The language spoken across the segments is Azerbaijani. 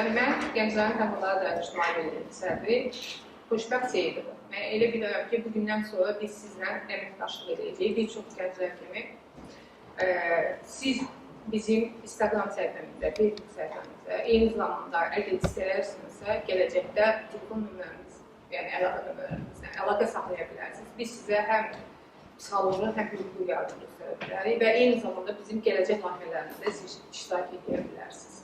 əvvəldən mən Gənclərin Tənhalara Dair İctimai Birliyinin sədri Xoşbəxt Seyidova. Mən elə bilirəm ki, bugündən sonra biz sizlə əməkdaşlıq edəcəyik. Bir çox gənclər kimi siz bizim Instagram səhifəmizdə, Facebook səhifəmizdə, eyni zamanda əgər istəyərsinizsə, gələcəkdə telefon nömrəmiz, yəni əlaqə nömrələrimizlə əlaqə saxlaya bilərsiniz. Biz sizə həm psixoloji, həm hüquqi yardım göstərə bilərik və eyni zamanda bizim gələcək layihələrimizdə siz iştirak edə bilərsiniz.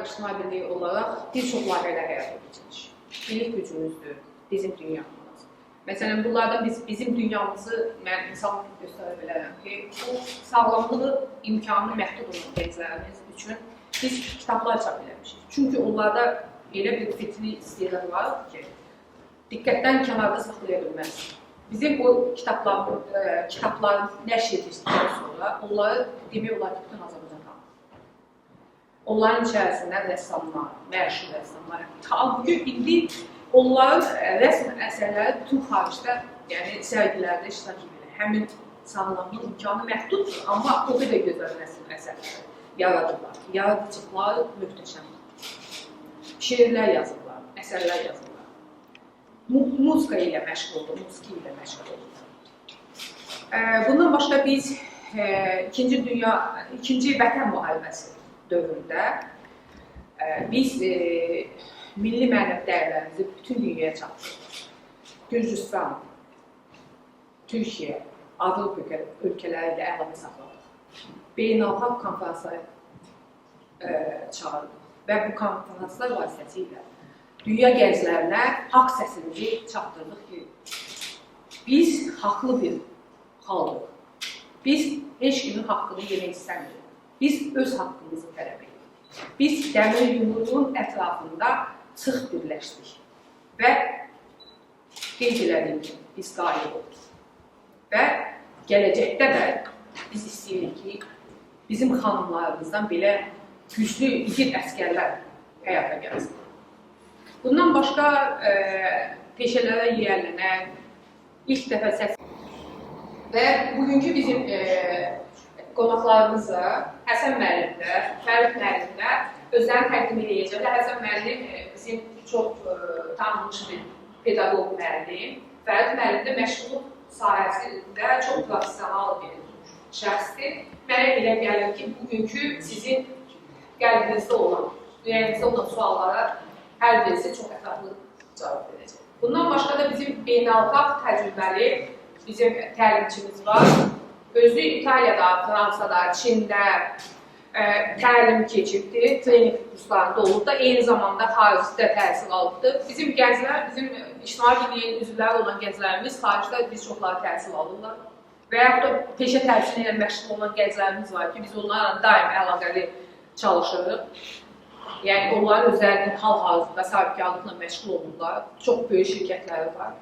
İctimai Birliyi olaraq bir çox layihələr həyata keçiririk. Birlik gücümüzdür, bizim dünyamız. Məsələn, bunlardan biz bizim dünyamızı mən misal göstərə bilərəm ki, bu sağlamlığı imkanı məhdud olan gənclərimiz üçün biz kitablar çap eləmişik. Çünki onlarda elə bir fitri istedad var ki, diqqətdən kənarda saxlaya bilməz. Bizim o kitabların nəşr edildikdən sonra onları demək olar ki, bütün Azərbaycan tanıyır. Onların içərisindən rəssamlar, məşhur rəssamlar. Bugün indi onların rəsm əsərləri bütün xaricdə, yəni sərgilərdə iştirak edir. Həmin sağlamlıq imkanı məhduddur, amma o qədər gözəl rəsm əsərləri yaradırlar. Yaradıcılıqları möhtəşəmdir. Şeirlər yazırlar, əsərlər yazırlar. Muzika ilə məşğul oldu, musiqi ilə məşğul oldu. Bundan başqa biz İkinci Vətən müharibəsi dövründə biz milli mənəvi dəyərlərimizi bütün dünyaya çatdırdıq. Gürcüstan, Türkiyə, Avropa ölkələri ilə əlaqə saxladıq. Beynəlxalq konferanslara çağırdıq və bu konferanslar vasitəsilə dünya gənclərinə haqq səsimizi çatdırdıq ki, biz haqlı bir xalqıq. Biz heç kimin haqqını yemək istəmirik. Biz öz haqqımızı tələb edirik. Biz dəmir yumruğun ətrafında sıx birləşdik və qeyd elədik ki, biz qalib olduq. Və gələcəkdə də biz istəyirik ki, bizim xanımlarımızdan belə güclü, igid əsgərlər həyata gəlsin. Bundan başqa peşələrə yiyələnən ilk dəfə səs və bugünkü bizim qonaqlarımız da Həsən müəllim də, Fərid müəllim də özlərini təqdim edəcəklər. Həsən müəllim bizim çox tanınmış bir pedaqoq müəllim. Fərid müəllim də məşğulluq sahəsində çox professional bir şəxsdir. Mənə elə gəlir ki, bugünkü sizin qəlbinizdə olan, ürəyinizdə olan suallara hər birisi çox ətraflı cavab verəcək. Bundan başqa da bizim beynəlxalq təcrübəli bizim təlimçimiz var. Özü İtaliyada, Fransada, Çində təlim keçibdir, trening kurslarında olub da, eyni zamanda xaricdə təhsil alıbdır. Bizim gənclər, bizim ictimai birliyin üzvləri olan gənclərimiz xaricdə bir çoxları təhsil alırlar. Və yaxud da peşə təhsili ilə məşğul olan gənclərimiz var ki, biz onlarla daim əlaqəli çalışırıq. Yəni, onlar özlərinin hal-hazırda sahibkarlıqla məşğul olurlar. Çox böyük şirkətləri var.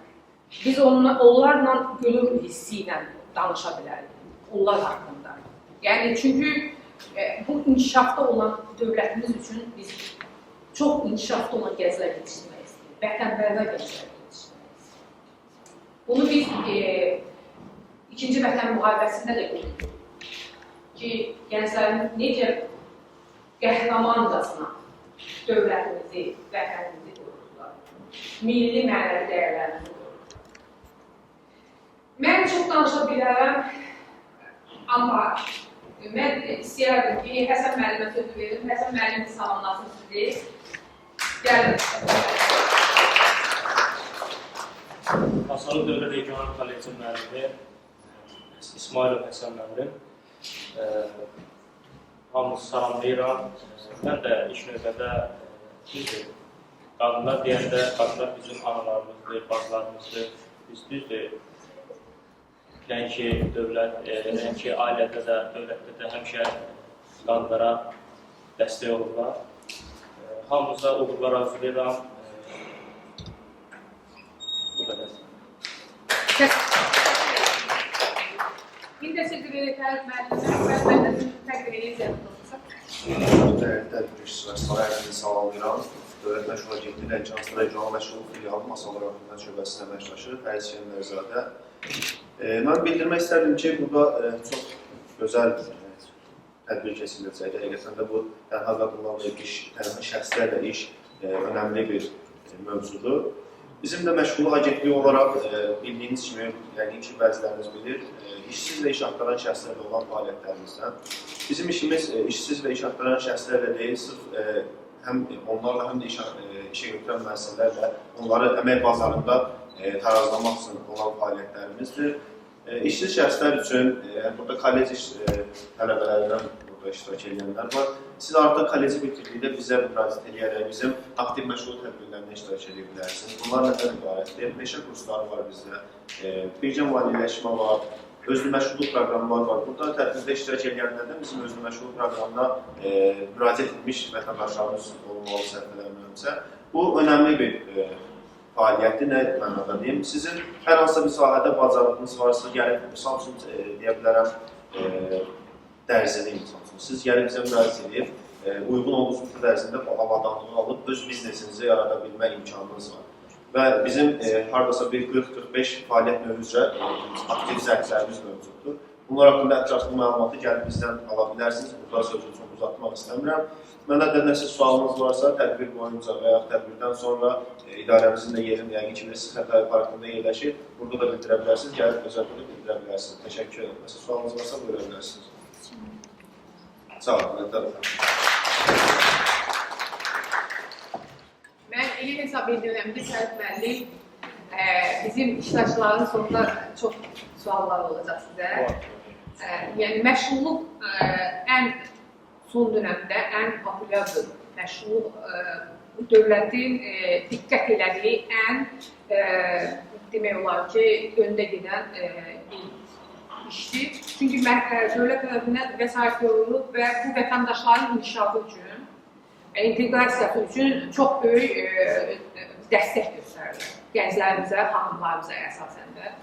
Biz onlarla gönül hissi ilə danışa bilərik, onlar haqqında. Yəni, çünki bu inkişafda olan dövlətimiz üçün biz çox inkişafda olan gənclər yetişdirmək istəyirik, vətənpərvər gənclər yetişdirmək istəyirik. Bunu biz İkinci Vətən müharibəsində də gördük ki, gənclərin necə qəhrəmancasına dövlətimizi, vətənimizi qorudular, milli mənəvi dəyərlərimizi qorudular. Mən çox danışa bilərəm, amma mən istəyərdim ki, Həsən müəllimə sözü verim, Həsən müəllim salamlasın sizi. Gəlin. Masallı Dövlət Regional Kolleci müəllimi İsmailov Həsən müəllim. Hamınızı salamlayıram. Mən də ilk növbədə düzdür, qadınlar deyəndə qadınlar bizim analarımızdır, bacılarımızdır. Biz düzdür, nəinki dövlət, nəinki ailədə də, dövlətdə də həmişə qadınlara dəstək olurlar. Hamınıza uğurlar arzulayıram. Bu qədər. İndi də sözü verir Fərid müəllimə. Mən də sizi təqdim edəcəyəm. Dəyərli tədbir iştirakçıları, hər birini salamlayıram. Dövlət Məşğulluq Agentliyi Lənkəran Regional Məşğulluq Filialı Masallı rayon Xidmət Şöbəsinin əməkdaşı Fərid Şenlərzadə. Mən bildirmək istərdim ki, burada çox gözəl tədbir keçiriləcək. Həqiqətən də bu tənha qadınlarla iş, tənha şəxslərlə iş önəmli bir mövzudur. Bizim də Məşğulluq Agentliyi olaraq bildiyiniz kimi, yəqin ki, bəziləriniz bilir, işsiz və iş axtaran şəxslərlə olan fəaliyyətlərimizdən. Bizim işimiz işsiz və iş axtaran şəxslərlə deyil, sırf həm onlarla, həm də işə götürən müəssisələrlə onları əmək bazarında tarazlamaq üçün olan fəaliyyətlərimizdir. İşsiz şəxslər üçün, burada kollec tələbələrindən burada iştirak edənlər var. Siz artıq kolleci bitirdikdə bizə müraciət edərək bizim aktiv məşğulluq tədbirlərinə iştirak edə bilərsiniz. Bunlar nədən ibarətdir? Peşə kursları var bizdə, bircə maliyyələşmə var, özlü məşğulluq proqramları var. Burada tədbirdə iştirak edənlərdən bizim özlü məşğulluq proqramına müraciət etmiş vətəndaşlarımız olmalı səhv eləmirəmsə. Bu önəmli bir fəaliyyətdir, nə mənada deyim. Sizin hər hansısa bir sahədə bacarığınız varsa, gəlib, misal üçün deyə bilərəm, dərzilik misal üçün. Siz gəlib bizə müraciət edib, uyğun olduğunuz müddət ərzində bu avadanlığı alıb öz biznesinizi yarada bilmə imkanınız var. Və bizim haradasa bir 40-45 fəaliyyət növü üzrə aktiv zərflərimiz mövcuddur. Bunlar haqqında ətraflı məlumatı gəlib bizdən ala bilərsiniz. Burada sözü çox uzatmaq istəmirəm. Mənə də nəsə sualınız varsa, tədbir boyunca və yaxud tədbirdən sonra idarəmizin də yerini, yəqin ki, bilirsiniz, Xətai Parkında yerləşir. Burada da bildirə bilərsiniz, gəlib özəldə də bildirə bilərsiniz. Təşəkkür edirəm. Nəsə sualınız varsa, buyura bilərsiniz. Sağ olun, minnətdaram. Mən elə hesab edirəm ki, Fərid müəllim, bizim iştirakçıların sonunda çox suallar olacaq sizə. Yəni, məşğulluq ən son dönəmdə ən populyardır. Məşğulluq dövlətin diqqət elədiyi ən, demək olar ki, öndə gedən bir işdir. Çünki dövlət tərəfindən vəsait qoyulur və bu vətəndaşların inkişafı üçün, inteqrasiyası üçün çox böyük dəstək göstərilir. Gənclərimizə, xanımlarımıza əsasən də.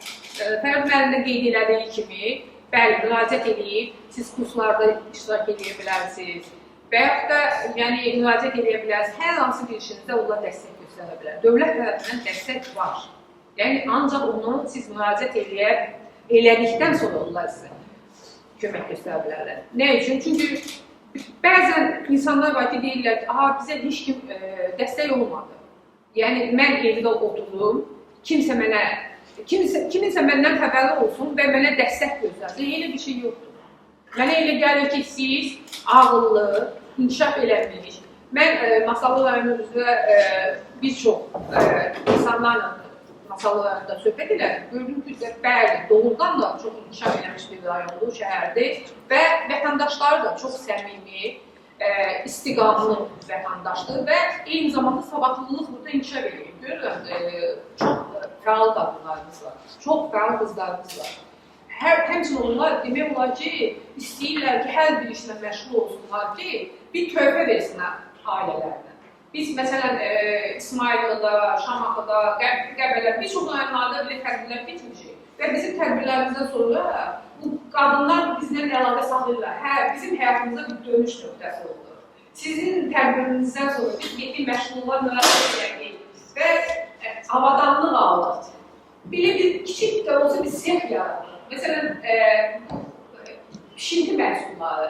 Fərid müəllim də qeyd elədiyi kimi, bəli, müraciət edib, siz kurslarda iştirak edə bilərsiniz və yaxud da müraciət edə bilərsiniz. Hər hansı bir işinizdə onlar dəstək göstərə bilər. Dövlət tərəfindən dəstək var. Yəni, ancaq onu siz müraciət elədikdən sonra onlar sizə kömək göstərə bilərlər. Nə üçün? Çünki bəzən insanlar var ki, deyirlər ki, aha, bizə heç kim dəstək olmadı. Yəni, mən evdə oturum, kiminsə məndən xəbəri olsun və mənə dəstək göstərsin. Elə bir şey yoxdur. Mənə elə gəlir ki, siz ağıllı, inkişaf eləmiş. Mən Masallı rayonu üzrə bir çox insanlarla, Masallı rayonunda söhbət elədim. Gördüm ki, bəli, doğrudan da çox inkişaf eləmiş bir rayondur, şəhərdir və vətəndaşları da çox səmimi, istiqamlı vətəndaşdır və eyni zamanda savadlılıq burada inkişaf edir. Görürəm, çox fəal qadınlarımız var, çox fəal qızlarımız var. Həmçinin onlar demək olar ki, istəyirlər ki, hər bir işlə məşğul olsunlar ki, bir töhfə versinlər ailələrinə. Biz məsələn İsmayıllıda, Şamaxıda, Qəbələ, bir çox rayonlarda belə tədbirlər keçmişik və bizim tədbirlərimizdən sonra bu qadınlar bizlə əlaqə saxlayırlar. Hə, bizim həyatımızda bir dönüş nöqtəsi oldu. Sizin tədbirinizdən sonra biz getdik məşğulluğa müraciət elədik və avadanlıq aldıq. Belə bir kiçik də olsa bir sex yaratdıq. Məsələn, pişinti məhsulları.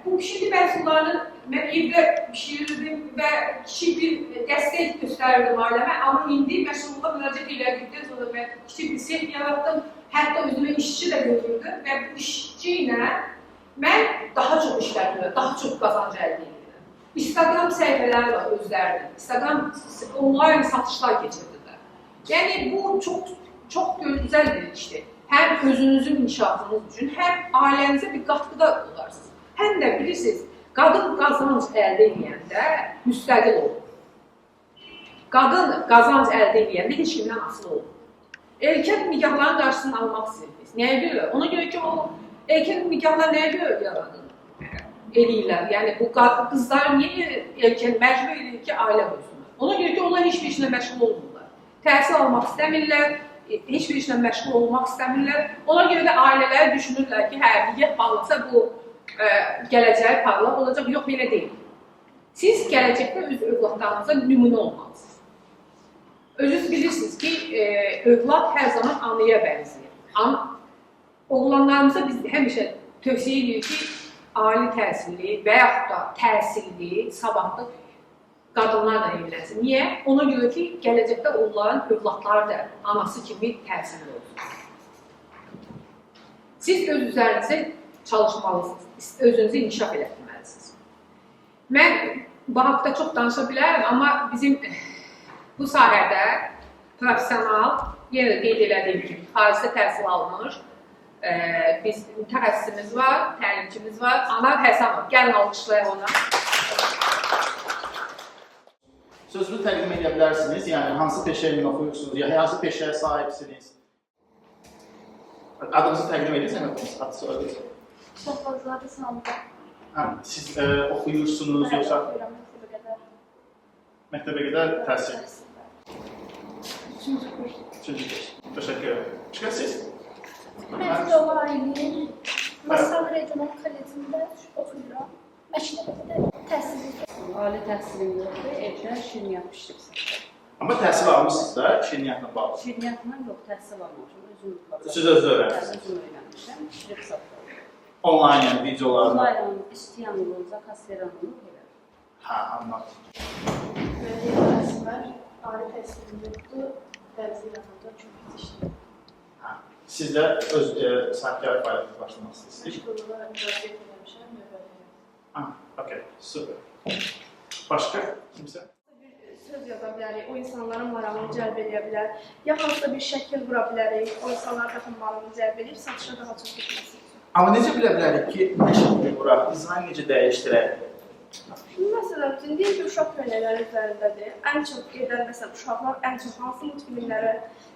Bu pişinti məhsullarını mən evdə pişirirdim və kiçik bir dəstək göstərirdim ailəmə. Amma indi məşğulluğa müraciət elədikdən sonra mən kiçik bir sex yaratdım. Hətta özümə işçi də götürdüm və bu işçi ilə mən daha çox işlədirəm, daha çox qazanc əldə edirəm. Instagram səhifələri var özlərinin. Instagram onlayn satışlar keçirdilər. Yəni bu çox çox gözəl bir işdir. Həm özünüzün inkişafınız üçün, həm ailənizə bir qatqıda olarsınız. Həm də bilirsiniz, qadın qazanc əldə edəndə müstəqil olur. Qadın qazanc əldə edəndə heç kimdən asılı olmur. Erkək nikahların qarşısını almaq istəyirik biz. Nəyə görə? Ona görə ki, o erkək nikahlar nəyə görə yaranır? Eləyirlər. Yəni bu qızlar niyə erkək məcbur edir ki, ailə qursunlar? Ona görə ki, onlar heç bir işlə məşğul olmurlar. Təhsil almaq istəmirlər, heç bir işlə məşğul olmaq istəmirlər. Ona görə də ailələr düşünürlər ki, hə, nikah bağlasa bu gələcəyi parlaq olacaq. Yox, elə deyil. Siz gələcəkdə öz övladlarınıza nümunə olmalısınız. Özünüz bilirsiniz ki, övlad hər zaman anaya bənzəyir. Oğlanlarımıza biz həmişə tövsiyə edirik ki, ali təhsilli və yaxud da təhsilli, savadlı qadınlarla evlənsin. Niyə? Ona görə ki, gələcəkdə onların övladları da anası kimi təhsilli olsun. Siz öz üzərinizə çalışmalısınız, özünüzü inkişaf elətdirməlisiniz. Mən bu haqda çox danışa bilərəm, amma bizim bu sahədə professional, yenə də qeyd elədiyim kimi, xaricdə təhsil almış, biz mütəxəssisimiz var, təlimçimiz var, Anar Həsənov. Gəlin alqışlayaq ona. Sözünü təqdim edə bilərsiniz, yəni hansı peşə ilə oxuyursunuz, ya hansı peşəyə sahibsiniz? Adınızı təqdim edin, sən adı soyadınız. Şahbazzadə Samda. Hə, siz oxuyursunuz yoxsa? Oxuyuram məktəbə qədər. Məktəbə qədər təhsil. Üçüncü kurs. Üçüncü kurs. Təşəkkür edirəm. Başqa siz? Mən Zova Aylin, Masallı Regional Kollecində oxuyuram. Məktəbə qədər təhsil edirəm. Ali təhsilim yoxdur, evdə şirniyyat bişirib satıram. Amma təhsil almışsınız da şirniyyatla bağlı. Şirniyyatla yox, təhsil almamışam, özüm Siz özünüz öyrənmisiniz? Özüm öyrənmişəm, bişirib satıram. Onlayn yəni videolarla. Onlayn istəyən olur, zakaz verən olur, elə. Hə, anladım. Mən Leyla Əsmər, ali təhsilim yoxdur, Dəvzi yanında çox pis işləyirəm. Hə. Siz də öz sahibkar fəaliyyətinizə başlamaq istəyirsiniz? Məşğulluğa müraciət eləmişəm, növbədəyəm. Ha, okey, super. Başqa kimsə? Bir söz yaza bilərik, o insanların marağını cəlb eləyə bilər. Ya hansısa bir şəkil vura bilərik, o insanların daha marağını cəlb edib satışa daha çox getməsi üçün. Amma necə bilə bilərik ki, nə şəkil vuraq, dizayn necə dəyişdirək? Məsələn, deyim ki, uşaq köynəkləri üzərindədir. Ən çox gedən, məsələn, uşaqlar ən çox hansı multfilmləri,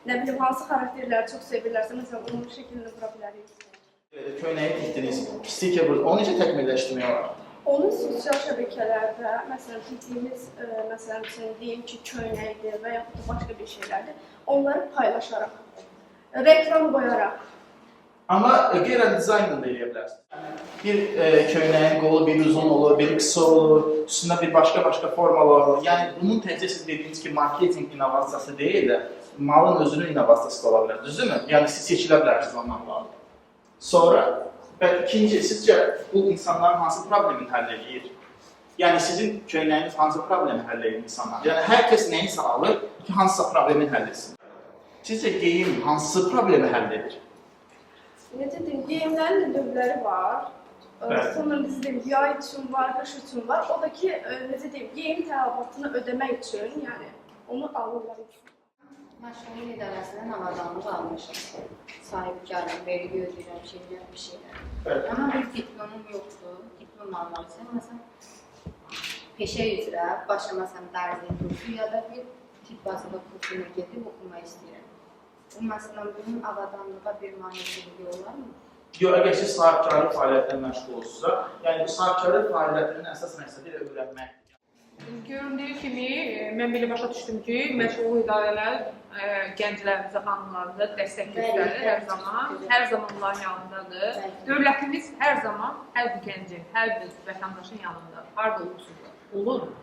nə bilim, hansı xarakterləri çox sevirlərsə, məsələn, onun şəklini vura bilərik. Köynəyi tikdiniz, stiker vurdunuz, onu necə təkmilləşdirmək olar? Onu sosial şəbəkələrdə, məsələn, tikdiyimiz, məsələn, üçün, deyim ki, köynəkdir və yaxud da başqa bir şeylərdir, onları paylaşaraq, reklam qoyaraq. Amma qeyri dizaynla da eləyə bilərsiniz. Bir köynəyin qolu bir uzun olur, biri qısa olur, üstündə bir başqa-başqa formalar olur. Yəni bunun təkcə siz dediyiniz ki, marketinq innovasiyası deyil də, malın özünün innovasiyası da ola bilər, düzdürmü? Yəni siz seçilə bilərsiniz onunla bağlı. Sonra, və ikinci, sizcə bu insanların hansı problemini həll eləyir? Yəni sizin köynəyiniz hansı problemi həll eləyir insanlar? Yəni hər kəs nəyisə alır ki, hansısa problemi həll etsin. Sizcə geyim hansı problemi həll edir? Necə deyim, geyimlərin də növləri var. Bəli. Sonra necə deyim, yay üçün var, qış üçün var. O da ki, necə deyim, geyim tələbatını ödəmək üçün, yəni onu alırlar üçün. Məşğulluq idarəsindən avadanlıq almışam. Sahibkarım, vergi ödəyirəm, şeylər, bir şeylər. Bəli. Amma bir diplomum yoxdur. Diplom almaq istəyirəm. Məsələn, peşə üzrə başa məsələn dərzlik kursu ya da bir tibb bazada kursuna gedib oxumaq istəyirəm. Bu məsələn, bunun avadanlığa bir maneçiligi olarmı? Yox, əgər siz sahibkarlıq fəaliyyətinə məşğul olursunuzsa, yəni bu sahibkarlıq fəaliyyətinin əsas məqsədi elə öyrənməkdir. Göründüyü kimi, mən belə başa düşdüm ki, məşğulluq idarələr gənclərimizə, xanımlarımıza dəstək göstərir hər zaman, hər zaman onların yanındadır. Dövlətimiz hər zaman hər bir gəncin, hər bir vətəndaşın yanındadır. Harda olursunuz, olun.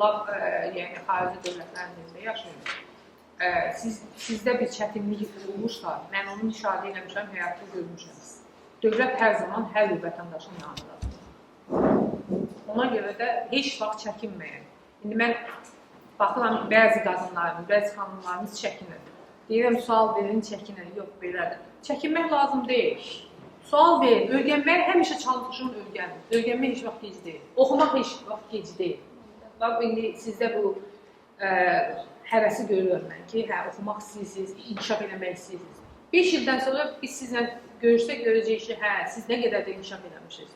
Lap, yəni xarici dövlətlərimizdə yaşayın. Sizdə bir çətinlik olursa, mən onu müşahidə eləmişəm, həyatda görmüşəm. Dövlət hər zaman hər bir vətəndaşın yanındadır. Ona görə də heç vaxt çəkinməyin. İndi mən baxıram, bəzi qadınlarımız, bəzi xanımlarımız çəkinir. Deyirəm, sual verin, çəkinir. Yox, belədir. Çəkinmək lazım deyil. Sual verin, öyrənmək həmişə çalışın, öyrənin. Öyrənmək heç vaxt gec deyil. Oxumaq heç vaxt gec deyil. Bax, indi sizdə bu həvəsi görürəm mən ki, hə, oxumaq istəyirsiniz, inkişaf eləmək istəyirsiniz. 5 ildən sonra biz sizlə görüşsək, görəcəyik ki, hə, siz nə qədər də inkişaf eləmişsiniz.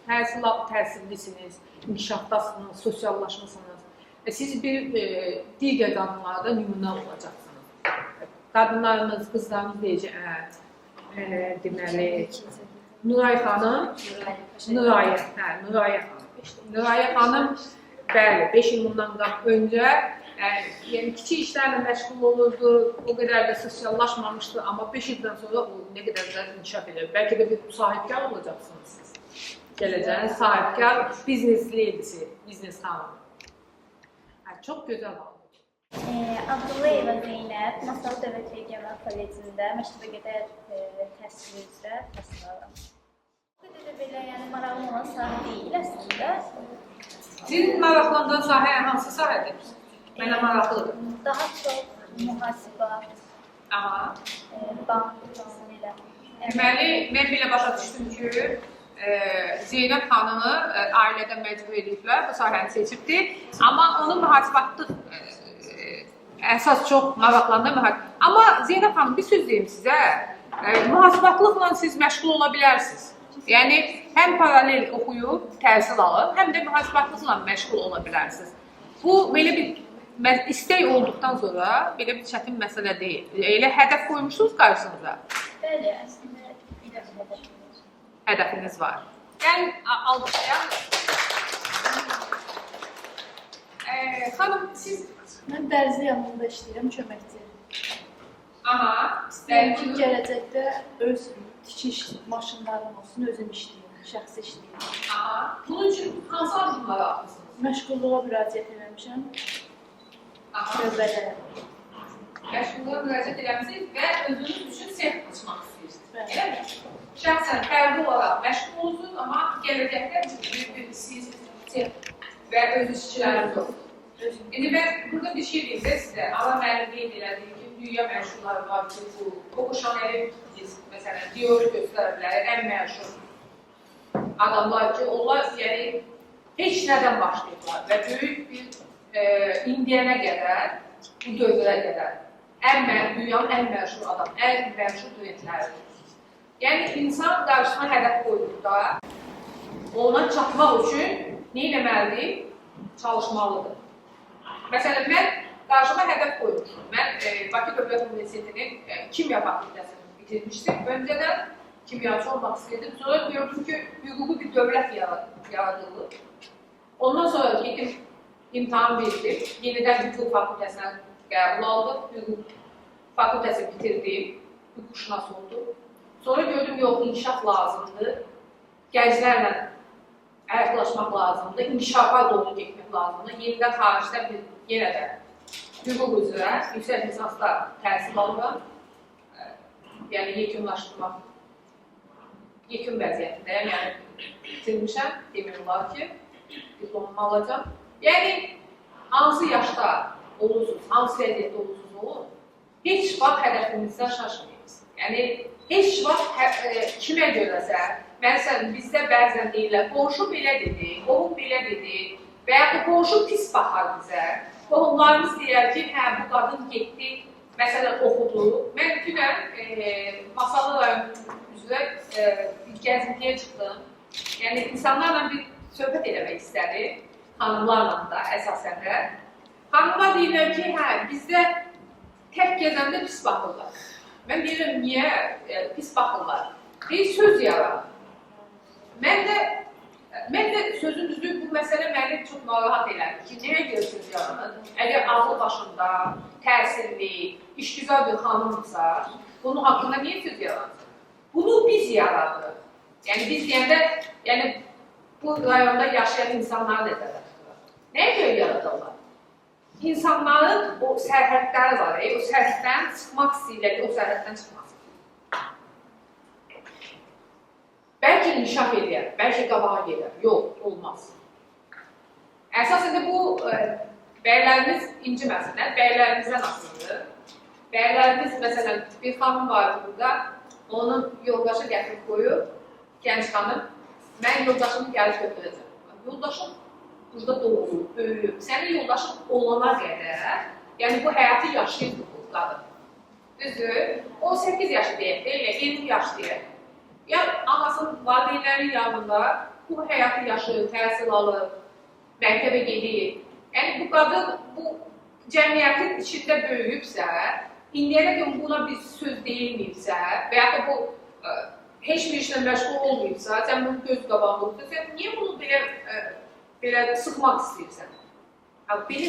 Təhsillisiniz, inkişafdasınız, sosiallaşmısınız. Siz bir digər qadınlarda nümunə olacaqsınız. Qadınlarımız, qızlarımız deyəcək, hə, deməli, Nuray xanım, Nurayə, hə, Nurayə xanım. Nurayə xanım, bəli, 5 il bundan öncə, yəni kiçik işlərlə məşğul olurdu, o qədər də sosiallaşmamışdı, amma 5 ildən sonra o nə qədər də inkişaf edir. Bəlkə də bir sahibkar olacaqsınız siz. Gələcəyin sahibkar, biznes leydisi, biznes xanımı. Hə, çox gözəl oldu. Abdullayeva Zeynəb, Masallı Dövlət Regional Kollecində məktəbə qədər təhsil üzrə təhsil alıram. Bu qədər də belə, yəni marağım olan sahə deyil əslində. Sizin maraqlandıran sahə hansı sahədir? Mənə maraqlıdır. Daha çox mühasibat, bank, elə. Deməli, mən belə başa düşdüm ki, Zeynəb xanımı ailədən məcbur ediblər, bu sahəni seçibdir. Amma onun mühasibatlıq əsas çox maraqlandı. Amma Zeynəb xanım, bir söz deyim sizə, mühasibatlıqla siz məşğul ola bilərsiniz. Yəni, həm paralel oxuyub, təhsil alıb, həm də mühasibatlıqla məşğul ola bilərsiniz. Bu, belə bir istək olduqdan sonra belə bir çətin məsələ deyil. Elə hədəf qoymuşsunuz qarşınıza? Bəli, əslində bir hədəfimiz var. Hədəfiniz var. Gəlin, alqışlayaq. Xanım, siz... Mən dərzi yanında işləyirəm, köməkçi. Aha. İstəyirəm ki, gələcəkdə öz tikiş maşınlarım olsun, özüm işləyim, şəxsi işləyim. Aha. Bunun üçün hansı addımları atmışsınız? Məşğulluğa müraciət eləmişəm. Növbədəyəm. Məşğulluğa müraciət eləmişsiniz və özünüz üçün sex açmaq istəyirsiniz. Eləmi? Şəxsən fərdi olaraq məşğul olursunuz, amma gələcəkdə bir siz sex və öz işçiləriniz olsun. İndi mən burada bir şey deyim də sizə. Amma müəllim qeyd elədi ki, dünya məşhurları var ki, bu Coco Chanel'i biz, məsələn, Dior'u göstərə bilər, ən məşhur adamlar ki, onlar yəni heç nədən başlayıblar və böyük bir indiyənə qədər, bu dövrə qədər dünyanın ən məşhur adam, ən məşhur duetləridir. Yəni, insan qarşısına hədəf qoyduqda ona çatmaq üçün nə etməlidir? Çalışmalıdır. Məsələn, mən qarşıma hədəf qoymuşum. Mən Bakı Dövlət Universitetinin kimya fakültəsini bitirmişdim. Öncədən kimyaçı olmaq istəyirdim. Sonra gördüm ki, hüquqi bir dövlət yaradılır. Ondan sonra getdim, imtahan verdim. Yenidən hüquq fakültəsinə qəbul aldım. Hüquq fakültəsi bitirdim. Hüquqşünas oldum. Sonra gördüm, yox, inkişaf lazımdır. Gənclərlə ayaqlaşmaq lazımdır. İnkişafa doğru getmək lazımdır. Yenidən xaricdə bir yenə də hüquq üzrə yüksək lisansda təhsil alıram. Yəni, yekunlaşdırmaq, yekun vəziyyətindəyəm. Yəni, bitirmişəm, demək olar ki, diplomumu alacağam. Yəni, hansı yaşda olursunuz, hansı vəziyyətdə olursunuz, olun, heç vaxt hədəfinizdən şaşmayınız. Yəni, heç vaxt kimə görəsə, məsələn, bizdə bəzən deyirlər, qonşu belə dedi, qohum belə dedi və yaxud da qonşu pis baxar bizə. Qohumlarımız deyər ki, hə, bu qadın getdi, Məsələn, oxudu. Mən dünən Masallı rayon üzrə bir gəzintiyə çıxdım. Yəni, insanlarla bir söhbət eləmək istədim. Xanımlarla da əsasən də. Xanımlar deyirlər ki, hə, bizdə tək gəzəndə pis baxırlar. Mən deyirəm, niyə pis baxırlar? Deyir, söz yaranır. Mən də sözün düzü, bu məsələ məni çox narahat elədi ki, nəyə görə söz yaranır? Əgər ağlı başında, təhsilli, işgüzar bir xanımdırsa, bunun haqqında niyə söz yaransın? Bunu biz yaradırıq. Yəni, biz deyəndə, yəni, bu rayonda yaşayan insanları nəzərdə tuturaq. Nəyə görə yaradırlar? İnsanların o sərhədləri var, o sərhəddən çıxmaq istəyirlər ki, o sərhəddən çıxmasın. Bəlkə inkişaf eləyər, bəlkə qabağa gedər. Yox, olmaz. Əsasən də bu, bəylərimiz inciməsinlər, bəylərimizdən asılıdır. Bəylərimiz, məsələn, bir xanım vardı burada, onun yoldaşı gətirib qoyub, gənc xanım, mən yoldaşımı gəlib götürəcəm. Yoldaşım burada doğulub, böyüyüb. Sənin yoldaşın olana qədər, yəni bu həyatı yaşayırdı bu qadın. Düzdür? 18 yaşı deyək, deyək, 20 yaş deyək. Ya anasının, valideynlərinin yanında bu həyatı yaşayır, təhsil alır, məktəbə gedir. Yəni bu qadın bu cəmiyyətin içində böyüyübsə, indiyənə kimi buna bir söz deyilməyibsə və ya da bu heç bir işlə məşğul olmayıbsa, sən bunun göz qabağında olubsa, sən niyə bunu belə sıxmaq istəyirsən? Belə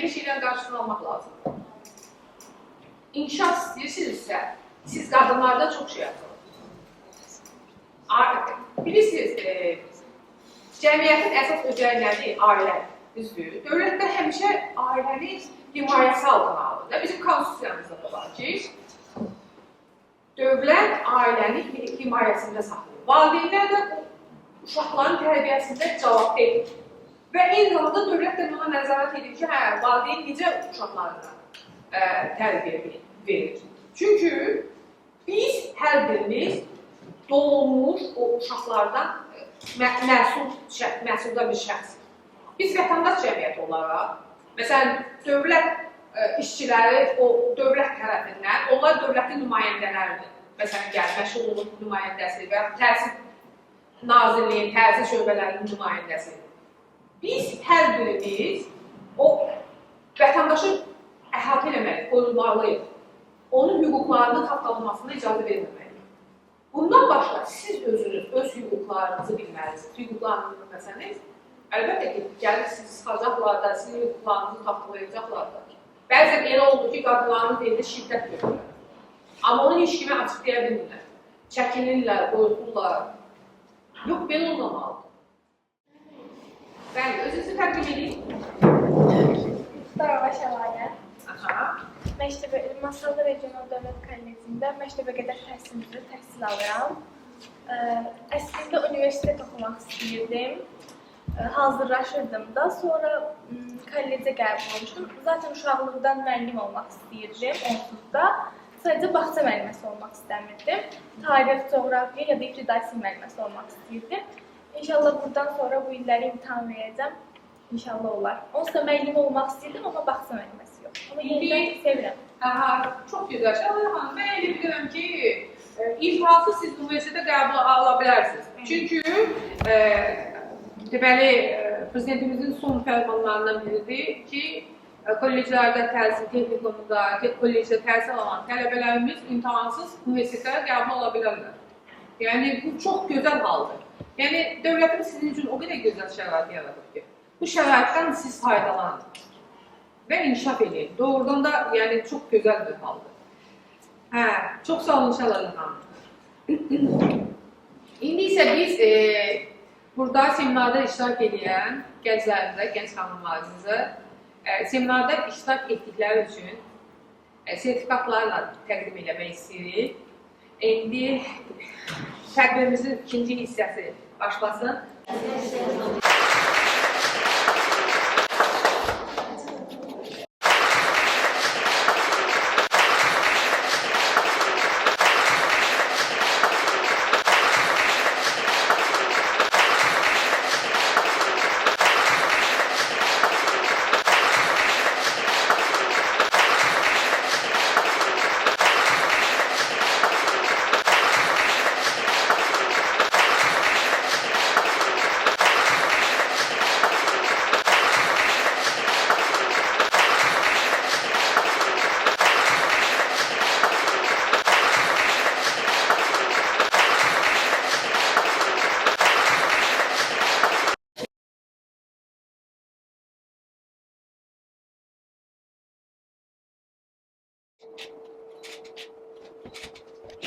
şeylərin qarşısını almaq lazımdır. İnkişaf istəyirsinizsə, siz qadınlarda çox şey yapın. Bilirsiniz, cəmiyyətin əsas öcəyi nədir? Ailə, düzdür. Dövlət də həmişə ailəni himayəsi altına alır. Bizim konstitusiyamızda da var ki, dövlət ailəni himayəsində saxlayır. Valideynlər də uşaqların tərbiyəsində cavab verir. Və eyni zamanda dövlət də buna nəzarət edir ki, hə, valideyn necə uşaqlarına tərbiyə verir. Çünki biz hər birimiz doğulmuş o uşaqlardan məhsulda bir şəxs. Biz vətəndaş cəmiyyəti olaraq, məsələn, dövlət işçiləri o dövlət tərəfindən, onlar dövlətin nümayəndələridir. Məsələn, gəl, məşğulluq nümayəndəsi və təhsil nazirliyin, təhsil şöbələrinin nümayəndəsi. Biz hər birimiz o vətəndaşı əhatə eləməliyik, qorumalıyıq. Onun hüquqlarının tapdalanmasına icazə verməməliyik. Bundan başqa siz özünüz, öz hüquqlarınızı bilməlisiniz. Hüquqlarınızı bilməsəniz, əlbəttə ki, gəlib sizi sıxacaqlar da, sizin hüquqlarınızı tapdalayacaqlar da. Bəzən elə oldu ki, qadınlarımız evdə şiddət görürlər. Amma onu heç kimə açıq deyə bilmirlər. Çəkinirlər, qorxurlar. Yox, belə olmamalıdır. Bəli, özünüzü təqdim edin. Muxtarova Şəlalə. Aha. Masallı Regional Dövlət Kollecində məktəbə qədər təhsil üzrə təhsil alıram. Əslində universitet oxumaq istəyirdim. Hazırlaşırdım da. Sonra kollecə qəbul olmuşdum. Zaten uşaqlıqdan müəllim olmaq istəyirdim onsuz da. Sadəcə bağça müəlliməsi olmaq istəmirdim. Tarix, coğrafiya ya da ibtidai sinif müəlliməsi olmaq istəyirdim. İnşallah buradan sonra bu illəri imtahan verəcəm. İnşallah olar. Onsuz da müəllim olmaq istəyirdim, amma bağça müəlliməsi yox. Amma yenidən sevirəm. Aha, çox gözəl. Şəlalə xanım, mən elə bilirəm ki, imtahansız siz universitetə qəbul ala bilərsiniz. Çünki deməli, prezidentimizin son fərmanlarından biridir ki, kolleclərdə təhsil, texnikumunda, kollecdə təhsil alan tələbələrimiz imtahansız universitetlərə qəbul ola bilərlər. Yəni, bu çox gözəl haldır. Yəni, dövlətimiz sizin üçün o qədər gözəl şərait yaradıb ki, bu şəraitdən siz faydalanın və inkişaf edin. Doğrudan da, yəni, çox gözəl bir haldır. Hə, çox sağ olun Şəlalə xanım. İndi isə biz burada seminarda iştirak edən gənclərimizə, gənc xanımlarımıza seminarda iştirak etdikləri üçün sertifikatlarla təqdim eləmək istəyirik. İndi tədbirimizin ikinci hissəsi başlasın.